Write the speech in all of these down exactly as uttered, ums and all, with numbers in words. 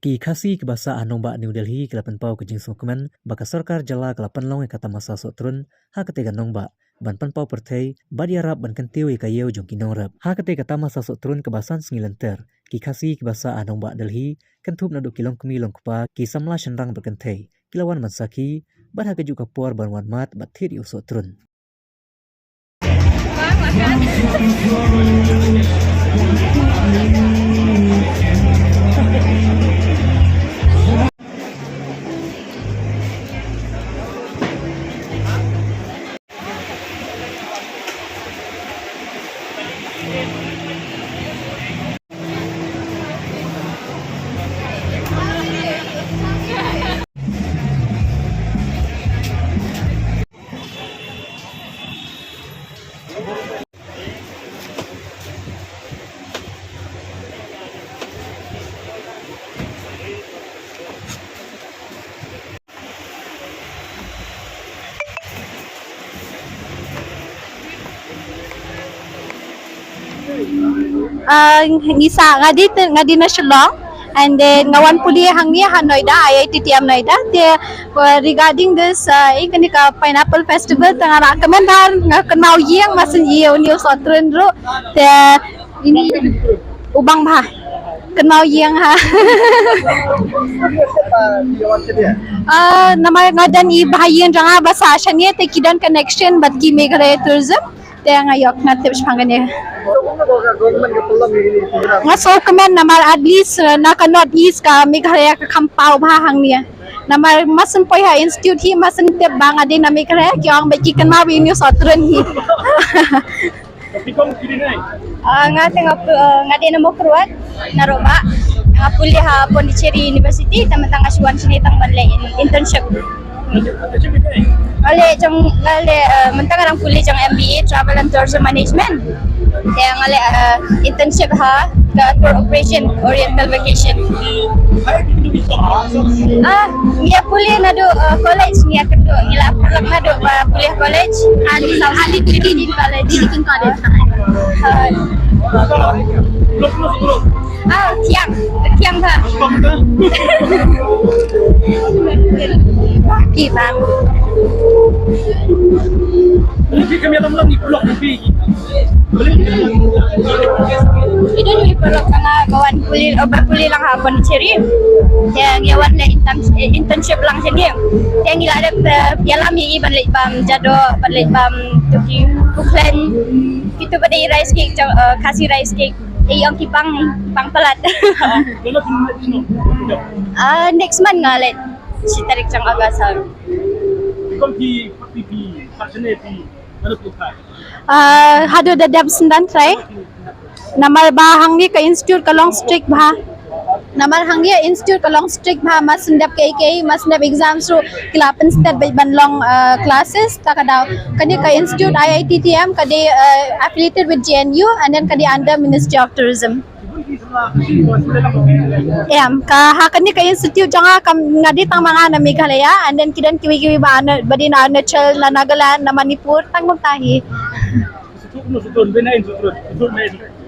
Ki Khasi kiba sah ha nongbah New Delhi ki la pynpaw ka jingsngewkmen ba ka sorkar jylla ka la pynlong ïa ka tamasa sohtrun ha katei ka nongbah ban pynpaw pyrthei bad ïarap ban kyntiew ïa ka ïew jong ki nongrep. Ha katei ka tamasa sohtrun kaba san sngi lynter, ki Khasi kiba sah ha nongbah Delhi kynthup naduh ki longkmie longkpa, ki samla shynrang bad kynthei ki la wan ban sakhi bad ha kajuh ka por ban wan mad bad thied ïa u sohtrun. Ah, ngi sa, nga dei te-, nga dei na Shillong, and then nga wan pule hangne ha Noida, I I T T M Noida. Te, uh, regarding this, uh, eh, kane ka Pineapple Festival, te nga la kmen bha, nga kynmaw ïing, masen ïa une u sohtrun ruh. Te, ini, u bang bha. Kynmaw ïing ha. Ah, namar nga don i bahaïing jong nga ba sah shane, te ki don connection bad ki Meghalaya Tourism. Te nga ïoh, nga tip shaphang kane. Nga sngewkmen namar at least, uh, na ka North East ka Meghalaya ka kham paw bha hangne. Namar masen poi ha institute hi masen tip ba nga dei na Meghalaya, ki ong ba ki kynmaw ïa une u sohtrun hi. Ah, nga te nga pu-, ah, nga dei na Mawkyrwat, na Rubak. Nga pule ha Pondicherry University, te mynta nga shu wan shane tang ban leh in-, internship. Nga leh jong, nga leh, ah, mynta nga dang pule jong M B A Travel and Tourism Management. Te nga leh, ah, internship ha ka tour operation Oriental Vacation. Ah, ngi ïa pule naduh, uh, college, ngi ïa kynduh, ngi la pule naduh ba pule college. Ah, ngi sa, ah, di, di, di college. Di, di college. Uh, ah, thiang, thiang bha. Ki bang. Ito ngi paralok nga ba wan pule, oh, ba pule lang ha Pondicherry. Te ngi wan leh intern-, eh, internship lang shane. Te ngi la dep, eh, ïalam ïa i ban leit bam jadoh, ban leit bam tu ki pukhlen. Kitu ba dei rice cake, jong, eh, Khasi rice cake. Te i ong ki pang, pang palat. Ah, next month nga leit. Shi tarik jong August ha. Ah, haduh da dep syndan trai. Namar ba hangne ka institute ka long strict bha. Namar hangne institute ka long strict bha, masen dep kiei kiei, masen dep exams ruh ki la pynsted beit ban long, ah, classes, ta ka daw. Kane ka institute I I T T M ka dei, ah, affiliated with J N U and then ka dei under Ministry of Tourism. Em, ka ha kane ka institute jong nga kam nga dei tang ma nga na Meghalaya, and then ki don kiwei kiwei ba na, ba dei na Arunachal, na Nagaland, na Manipur, tang kumta hi.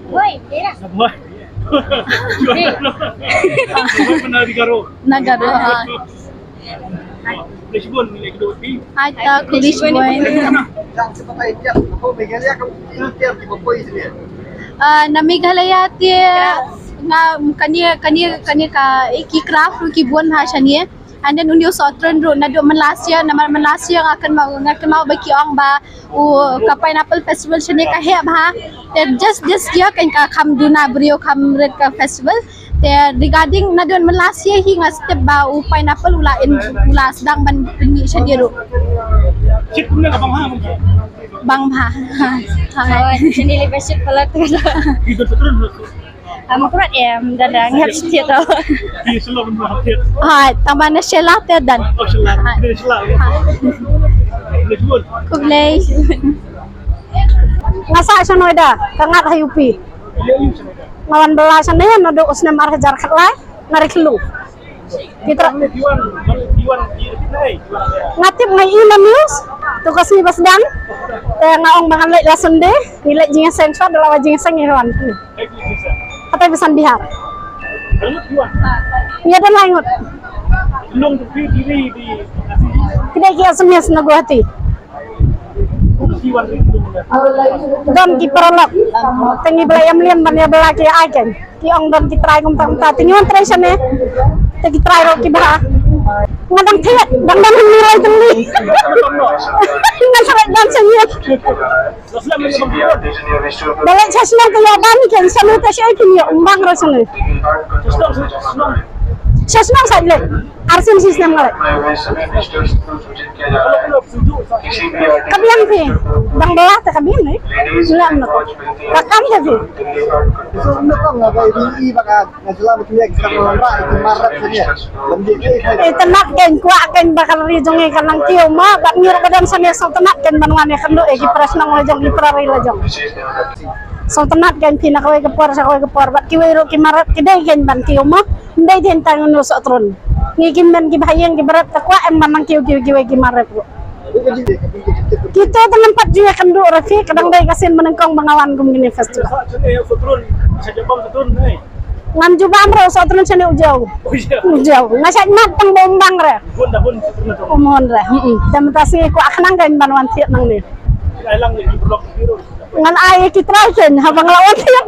Hoi, dei lah. Na Garo, ha. Ai ta khublei shibun. Ah, na Meghalaya te nga kane, kane, kane ka, eh, ki craft ruh ki bun ha shane. And then une u sohtrun ruh naduh man last year, namar man last year nga kynmaw, nga kynmaw ba ki ong ba u ka Pineapple Festival shane ka heh bha. Te just this year kan ka kham duna briew kham rit ka festival. Te regarding naduh man last year hi nga step ba u pineapple u la in, u la sdang ban pynmih shane ruh. Bang bha. Ha. Shane lei ba shit pala tu. Am kurat em, da da ngi hap shit tu. Ha, tang ba na shela te dan. Ha. Khublei. Nga sah sha Noida, ka ngat ha U P. Nga wan bylla shane naduh u snem ar hajar khatlai, nga ri khyllung. Nga tip nga i na news, tu ka sngi ba sdang. Te nga ong ba ngan leit la Sunday, ngi leit jingïaseng, shuwa da la wai jingïaseng ngi wan. Kata bisan Bihar. Ïa don lai ngut. Ki dei ki Assamese na Guwahati. Don ki paralok. Te ngi ba la ïam lian ban ïa ba la ki ai ken. Ki ong don ki trai kumta kumta. Te ngi wan trai shane. Te ki trai ruh ki bha. Nga dang thied, dang don hynriew tylli. Nga sa leit don shane. Ba leit sha shnong ka ïa ba ni ken sha lut sha kin ïoh ym bang ruh sha lut. Sha shnong sa leit. Ar sien shi snem nga leit. Ka biang phi. Dang bela te ka biang ni. Lam na ko. Ka kam te phi. Itynnad kein kwah kein ba ka ri jong ngi ka nang kiew ma bad ngi ruh ba don shane sngewtynnad kein ban wan ïakynduh ïa ki para shnong la jong ki para ri la jong. Sngewtynnad kein phi na kawei ka por sha kawei ka por bad kiwei ruh ki mar rep ki dei kein ban kiew ma. Ym dei dien tang u sohtrun. Ngi ki men ki bahaïing ki ba rep ka kwah em ban nang kiew kiew kiwei ki mar rep ruh. Kita te ngam pat ju ïakynduh ruh phi ka dang dei ka sien ba nyngkong ba nga wan kum kine festival. Ngam ju bam ruh sohtrun shane u jew. U jew. Nga shait mad tang ba um bang re. Um hon re. Mm. Te mynta sngi kwah khnang kein ban wan thied nangne. Ngan ai ki trai kein haba nga la wan thied.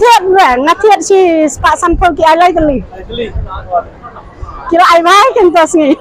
Thied re nga thied shi spah sanphew ki ai lai tylli. Ki la ai bha kein to sngi.